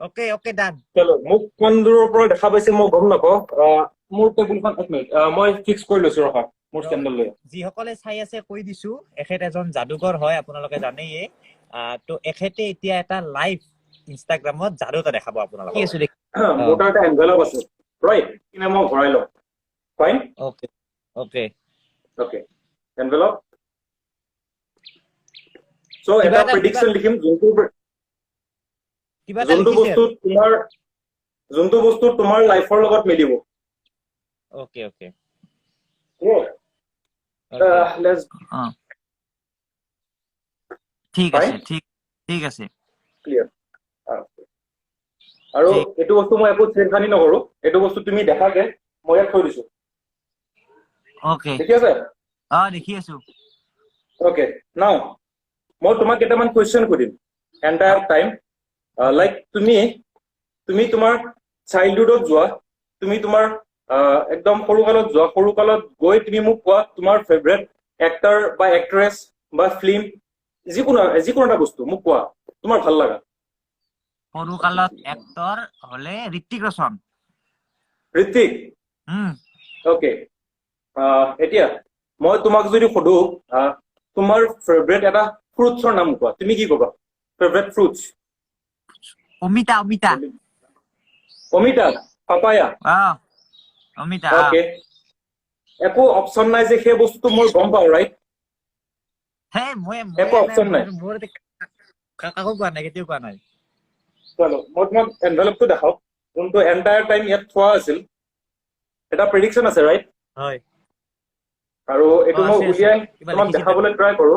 Okay okay, ডান। চলো, মোক কিমান দূৰৰ পৰা দেখা পাইছে মই গম নাপাওঁ। মোৰ টেবুলখন, এক মিনিট, মই ফিক্স কৰি লৈছো, ৰখা, মোৰ ষ্টেণ্ডডাল লৈ। যিসকলে চাই আছে কৈ দিছো, এখেত এজন যাদুকৰ হয়, আপোনালোকে জানেয়ে। ত' এখেতে এতিয়া এটা লাইভ ইনষ্টাগ্ৰামত যাদু এটা দেখাব আপোনালোকক। মোৰ তাত এটা এনভেলপ আছে, ৰাইট? কিনে মই ভৰাই লওঁ। Fine? Okay okay. Okay, envelope. চ' এটা প্ৰেডিকশ্যন লিখিম, যোনটো কিবা যোনটো বস্তু তোমাৰ, যোনটো বস্তু তোমাৰ লাইফৰ লগত মিলিব। Okay okay. ঠিক আছে, ঠিক আছে। ক্লিয়াৰ? আৰু এইটো বস্তু মই একো চেঞ্জ নকৰো। এইটো বস্তু তুমি দেখাকে মই ইয়াত থৈ দিছো। অ'কে। দেখি আছে? অ, দেখি আছো। অ'কে, নাও মই তোমাক কেইটামান কুৱেশ্যন সুধিম এণ্টায়াৰ টাইম। লাইক তুমি তোমাৰ চাইল্ডহুডত যোৱা, তুমি তোমাৰ একদম সৰুকালত যোৱা, সৰুকালত গৈ তুমি মোক কোৱা তোমাৰ ফেভৰেট এক্টৰ বা এক্ট্ৰেছ বা ফিল্ম, যিকোনো এটা বস্তু মোক কোৱা তোমাৰ ভাল লগা। সৰুকালত এক্টৰ হলে ঋতিক ৰোশন। ঋতিক? অ'কে। এতিয়া মই তোমাক যদি সুধো তোমাৰ ফেভৰেট এটা ফ্ৰুটছৰ নাম কোৱা, তুমি কি কবা? Favourite fruits? অমিতা, অমিতা। অমিতা, পাপায়া? অমিতা। অ'কে, একো অপচন নাই যে সেই বস্তুটো মই গম পাওঁ, ৰাইট? একো অপচন নাই। মোৰ কাকো কোৱা নাই, কেতিয়াও কোৱা নাই। চলো, মই তোমাক এনভেলপটো দেখাওঁ, যোনটো এণ্টায়াৰ টাইম ইয়াত থোৱা আছিল। এটা প্ৰেডিকশ্যন আছে, ৰাইট? হয়। আৰু এইটো মই উলিয়াই তোমাক দেখাবলৈ ট্ৰাই কৰো।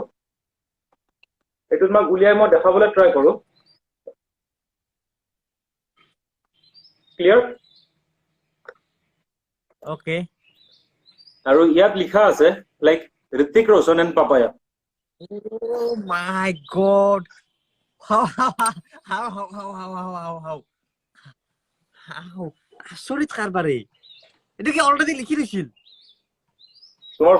এইটো তোমাক উলিয়াই মই দেখাবলৈ ট্ৰাই কৰো। ক্লিয়াৰ? অ'কে। আৰু ইয়াত লিখা আছে like Hrithik Roshan and papaya. Oh my God, how how how how how how how how how, আচৰিত কাৰবাৰ। এইটো কি অলৰেডি লিখি দিছিল? তোমাৰ